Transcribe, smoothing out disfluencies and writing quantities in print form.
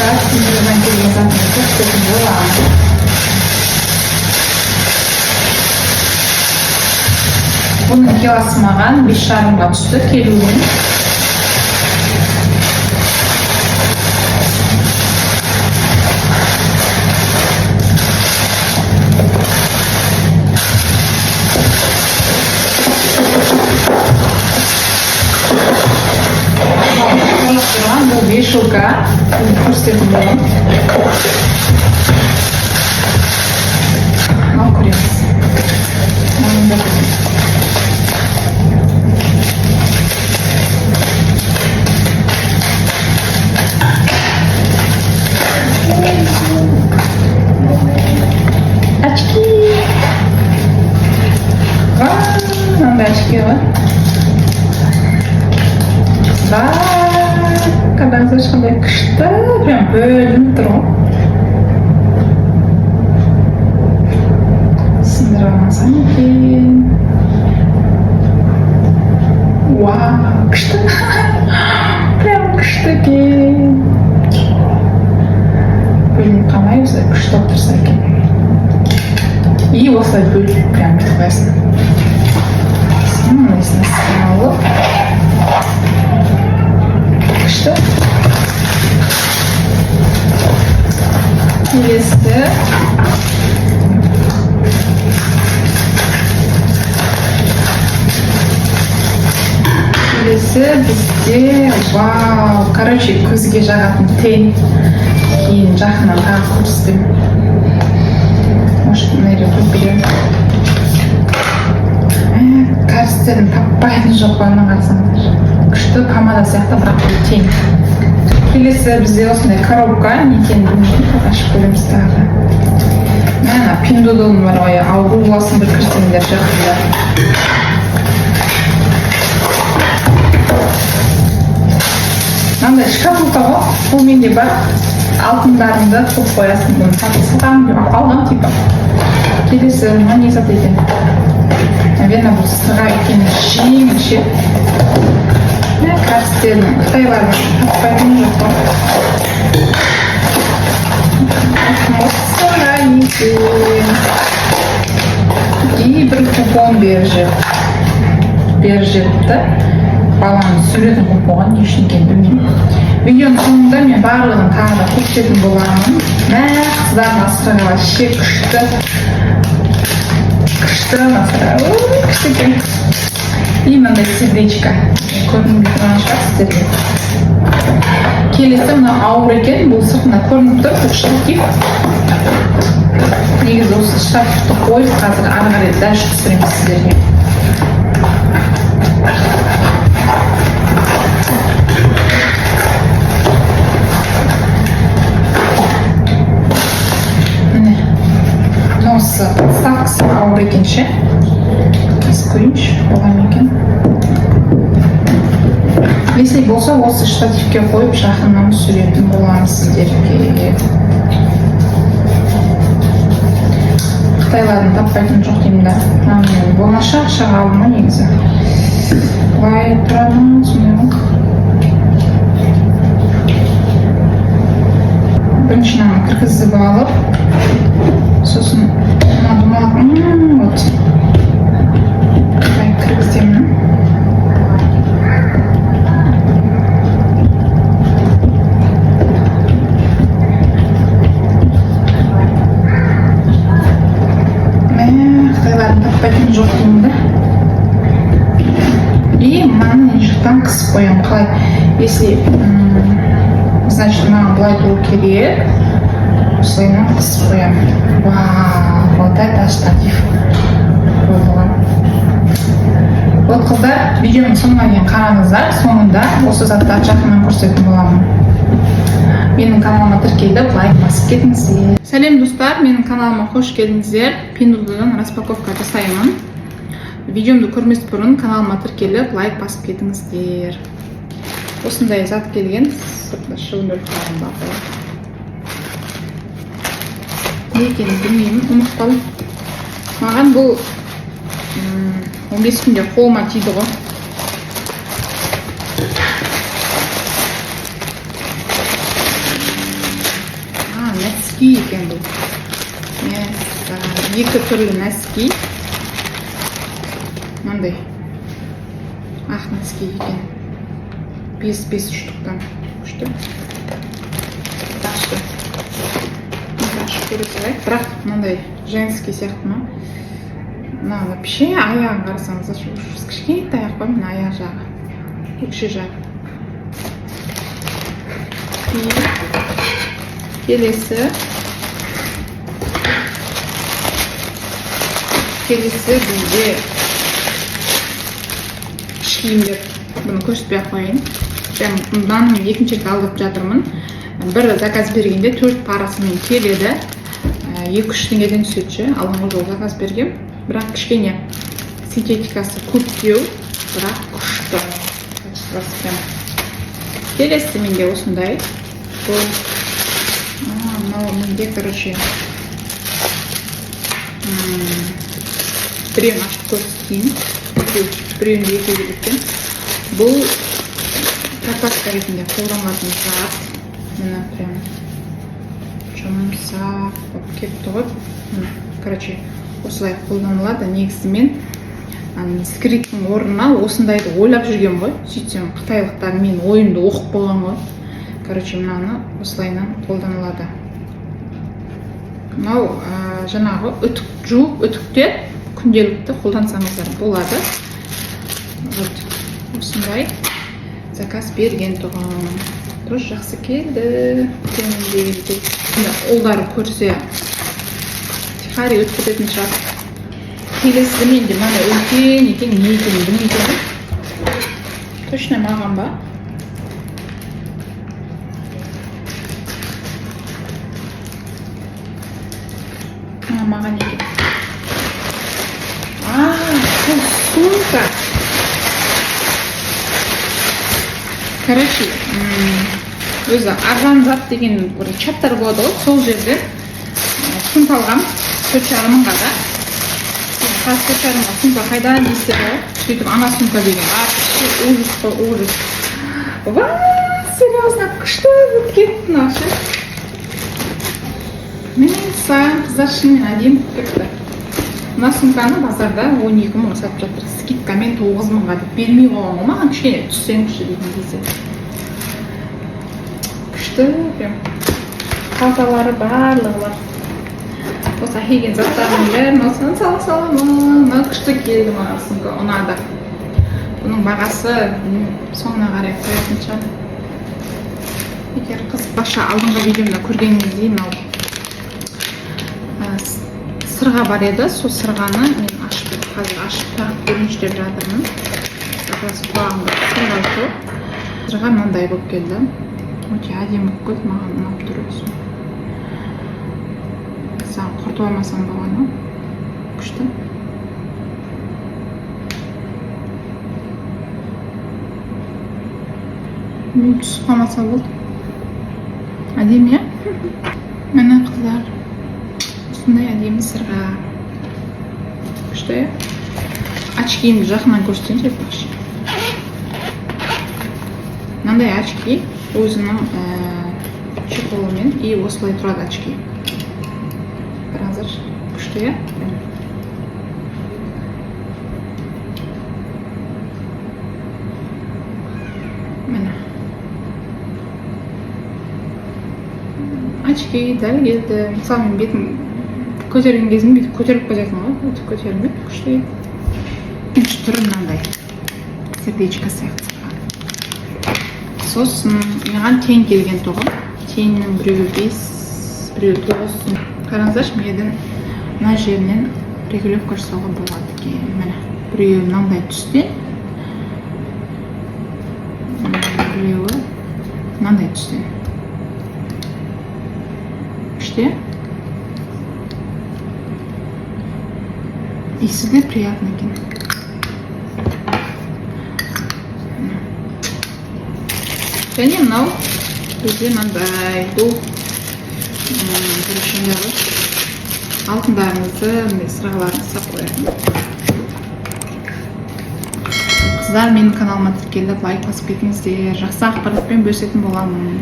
Пиндуодуодан келген затымды көрсететін боламын. Бұның килосы маған 5,5-ға түсті келуін. Тұрған бұл вешалка, көрсететін боламын. Ал, көреміз. Мынаны. Очки. Вау, мынандай очки ғой. Вау, қараңыздаршы, қандай күшті, прям бөлініп тұр ғой. Сындыра алмасам екен. Вау, күшті, прям күшті екен. Бөлініп қалмай, осылай күшті болып тұрса екен. И осылай бөліп, прям бүйтіп қоясың. Сосын мынайсына салып, күшті. Келесі бізде, вау, короче, көзге жағатын тень. Кейін жақыннан тағы көрсетемін. Может, мына жерге қойып беремін. Кәрістерін таппайтын жоқ қой, мына қарасаңыздар. Күшті, помада сияқты, бірақ бұл тень. Келесі бізде осындай коробка, не екенін білмеймін, қазір ашып көреміз тағы. Мә, ана Пиндуодуоның бар ғой, ауру боласың бір кірсеңдер жақында. Мынандай шкатулка ғой, бұл менде бар. Алтындарыңды қойып қоясың, бұны сатамын деп алғам типа. Келесі мына не зат екен? Наверное, бұл сырға, өйткені жеңіл ше. Мә, кәрістердің, қытайлардың таппайтын жоқ қой. Сырға екен. И бір купон беріп жіберіпті. Баланың суретін қойып қойған, не үшін екенін білмеймін. Видеоның соңында мен барлығын тағы да көрсететін боламын. Мә, қыздардың асырығы вообще күшті, күшті асырығы. Ой, күшті екен. И мынандай сердечко көрінбей тұрған шығар сіздерге. Келесі мына ауыр екен, бұл сыртына көрініп тұр, бұл штатив. Негізі осы штативті қойып, қазір ары қарай дальше түсіреміз сіздерге. Міне, мынаусы подставкасы ауыр екен ше. Қазір көрейінші, бола ма екен. Если болса, осы штативке қойып, жақыннан түсіретін боламыз сіздерге. Қытайлардың таппайтын жоқ деймін да. Мынаны мен болмашы ақшаға алдым ғой негізі. Былай тұрады ма, сондай ғой. Бірінші мынаны кіргізіп алып, сосын мына домалақ, вот былай кіргіземін. Мә, қытайлардың таппайтын жоқ деймін да. И мынаны мына жақтан қысып қоямын. Қалай, если значит, маған былай тұру керек. Осылайынан қысып қоямын. Вау, вот это штатив қойылған. Вот, қыздар, видеоның соңына дейін қараңыздар. Соңында осы заттарды жақыннан көрсететін боламын. Менің каналыма тіркеліп, лайк басып кетіңіздер. Сәлем, достар, менің каналыма қош келдіңіздер. Пиндуодуодан распаковка жасаймын. Видеомды көрмес бұрын каналыма тіркеліп, лайк басып кетіңіздер. Осындай зат келген, сыртында шыбын өліп қалған бар. Не екенін білмеймін, ұмытып қалдым. Маған бұл 15 күнде қолыма тиді ғой. Носки екен бұл. Мәссаған, екі түрлі носки. Мынандай ақ носки екен, бес бес штуктан. Күшті, ашты, ашып көре салайық. Бірақ мынандай женский сияқты ма мына? Вообще аяғын қарасаңыздаршы, ужас, кішкентай аяқ қой. Мына аяқ жағы, өкше жағы. И келесі бізде іш киімдер. Бұны көрсетпей ақ қояйын. Прям мынаны мен екінші рет алып жатырмын. Бір заказ бергенде төрт парасымен келеді, 2-3 теңгеден түседі ше. Алдыңғы жолы заказ бергем, бірақ кішкене синтетикасы көптеу, бірақ күшті качествосы прям. Келесі менде осындай. Бұл мынау менде, короче, біреуін ашып көрсетейін. Екеу, біреуінде екеу келеді екен. Бұл прокладка ретінде қолданылатын зат. Міне, прям жұмсақ болып кетті ғой. Міне, короче, осылай қолданылады. Негізі мен скриптің орнына осындайды ойлап жүргенмін ғой. Сөйтсем, қытайлықтар менің ойымды оқып қойған ғой. Короче, мынаны осылайынан қолданылады. Мынау жаңағы үтік, жуып, үтіктеп, күнделікті қолдансаңыздар болады. Вот осындай заказ берген тұғын, тоже жақсы келді. Күтемін дегендей. Енді ұлдары көрсе, тихаря өтіп кететін шығар. Келесі менде мынандай үлкен екен, не екенін білмей тұрмын. Точно маған ба? А, маған екен. А, бұл сумка. Короче, өзі арзан зат деген бір чаттар болады ғой, сол жерден сумка алғам 4,5 мыңға да. Қазір 4,5-ға сумка қайдан дейсіздер ғой. Сөйтіп ана сумка деген вообще ужас қой, ужас. Ва, серьезно, күшті болып кетті мынау ше. Мен саған, қыздар, шынымен әдемі болып кетті. Мына сумканы базарда 12 мыңға сатып жатыр, скидкамен 9 мыңға деп бермей қойған ғой маған, кішкене түссеңізші дейтін кезде. Күшті прям, қалталары, барлығы бар. Осы әкелген заттарымның бәрін осыған сала саламын. Мынау күшті келді, маған сумка ұнады. Бұның бағасы соңына қарай қоятын шығармын, егер қызық. Баша алдыңғы видеомда көргеніңіздей, мынау сырға бар еді. Сол сырғаны мен ашып, қазір ашып тағып көрейінші деп жатырмын. Как раз құлағымда сырға жоқ. Сырға мынандай болып келді, өте әдемі болып келді, маған ұнап тұр өзі. Саған құртып алмасам болғаны. Күшті. Мен түсіп қалмаса болды. Әдемі, иә? Міне, қыздар, осындай әдемі сырға. Күшті, иә? Очкиімді жақыннан көрсетейінші, айтпақшы. Мынандай очки өзінің чехолымен, и осылай тұрады очки. Қараңыздаршы, күшті, иә? Прям. Міне, очки дәл келді. Мысалы, мен бетім көтерген кезімде бүйтіп көтеріліп кететін ғой, өйтіп көтерілмейді. Күшті. Екінші түрі мынандай сердечко сияқты сырға. Сосын маған тең келген тұғын. Теңнің біреуі 5, біреуі 9. Қараңыздаршы, мына мына жерінен регулировка жасауға болады екен. Міне, біреуі мынандай түсте, біреуі мынандай түсте. Күшті, иә? Иісі де приятный екен. Міне. Және мынау бізде мынандай. Бұл короче, мындай ғой, алтындарыңызды, мындай сырғаларыңызды салып қоятын. Қыздар, менің каналыма тіркеліп, лайк басып кетіңіздер. Жақсы ақпаратпен бөлісетін боламын.